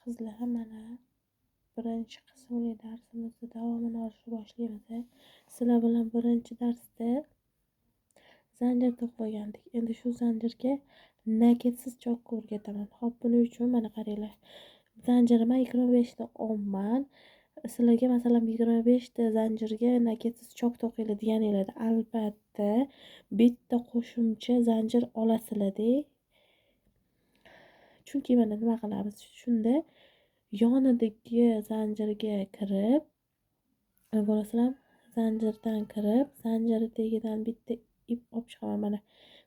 Qizlar, mana birinchi qismli darsimizni davomini olishni boshlaymiz. Sizlar bilan birinchi darsda zanjir to'qib olgandik. Endi shu zanjirga накид siz чок o'rgataman. Xo'p, buning uchun mana qaranglar. Zanjirimni 25 ta olman. Sizlarga masalan 25 ta zanjirga накид siz чок to'qinglar deganinglarda albatta bitta qo'shimcha zanjir olasizlar-da. Chunki mana nima qilamiz? Shunda yonidagi zanjirga kirib, ko'rasizlar, zanjirdan kirib, zanjir tagidan bitta ip olib chiqaman. Mana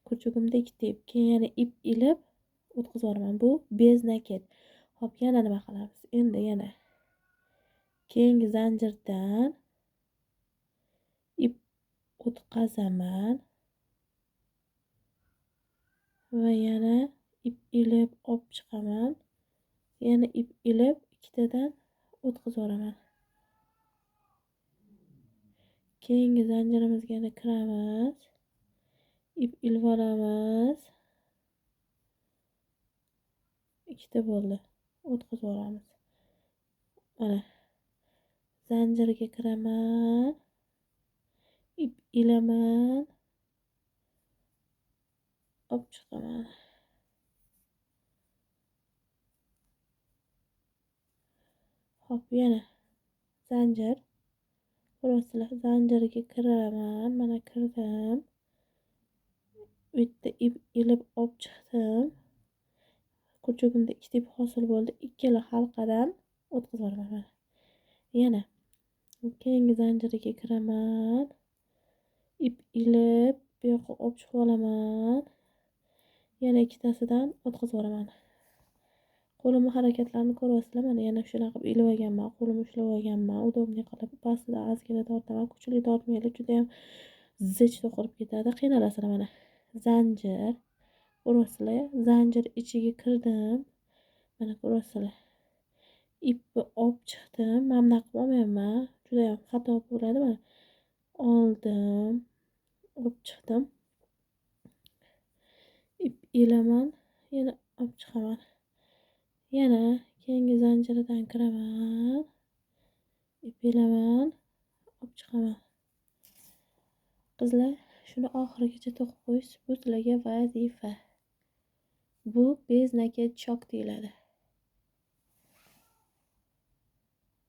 крючок imda ikkita ip, keyin yana ip ilib o'tkazib yuboraman. Bu без накид. Xo'p, yana nima qilamiz? Endi yana keyingi zanjirdan ip o'tkazaman va yana ip ilib olib chiqaman. Yana ip ilib ikkitadan o'tkazib yuboraman. Keyingi zanjirimizga yana kiramiz. Ip ilib olamiz. Ikkita bo'ldi. O'tkazib yuboramiz. Mana zanjirga kiraman. Ip ilaman. Olib chiqaman. Xo'p, yana zanjir. Ko'rasizlar, zanjirga kiraman. Mana kirdim. Bitta ip ilib olib chiqdim. Крючок imda ikkita ip hosil bo'ldi. Ikkala halqadan o'tkazib yuboraman mana. Yana keyingi zanjirga kiraman. Ip ilib bu yoqqa olib chiqib olaman. Yana ikkitasidan o'tkazib yuboraman. Qo'limni harakatlarini ko'ryapsizlar. Mana yana shunaqa qilib ilib olganman, qo'limni ushlab olganman. Удобный qilib pastida ozgina tortaman, kuchli tortmanglar, juda ham zich to'qilib ketadi, qiynalasizlar mana. Zanjir ko'ryapsizlar, zanjir ichiga kirdim. Mana ko'ryapsizlar. Ipni olib chiqdim. Mana bunaqa qilib olmayapman. Juda ham xato bo'ladi mana. Oldim, olib chiqdim. Ip ilaman, yana olib chiqaman. Yana keyingi zanjiridan kiraman. Ip ilaman, olib chiqaman. Qizlar, shuni oxirigacha to'qib qo'yish bu sizlarga vazifa. Bu без накид чок deyiladi.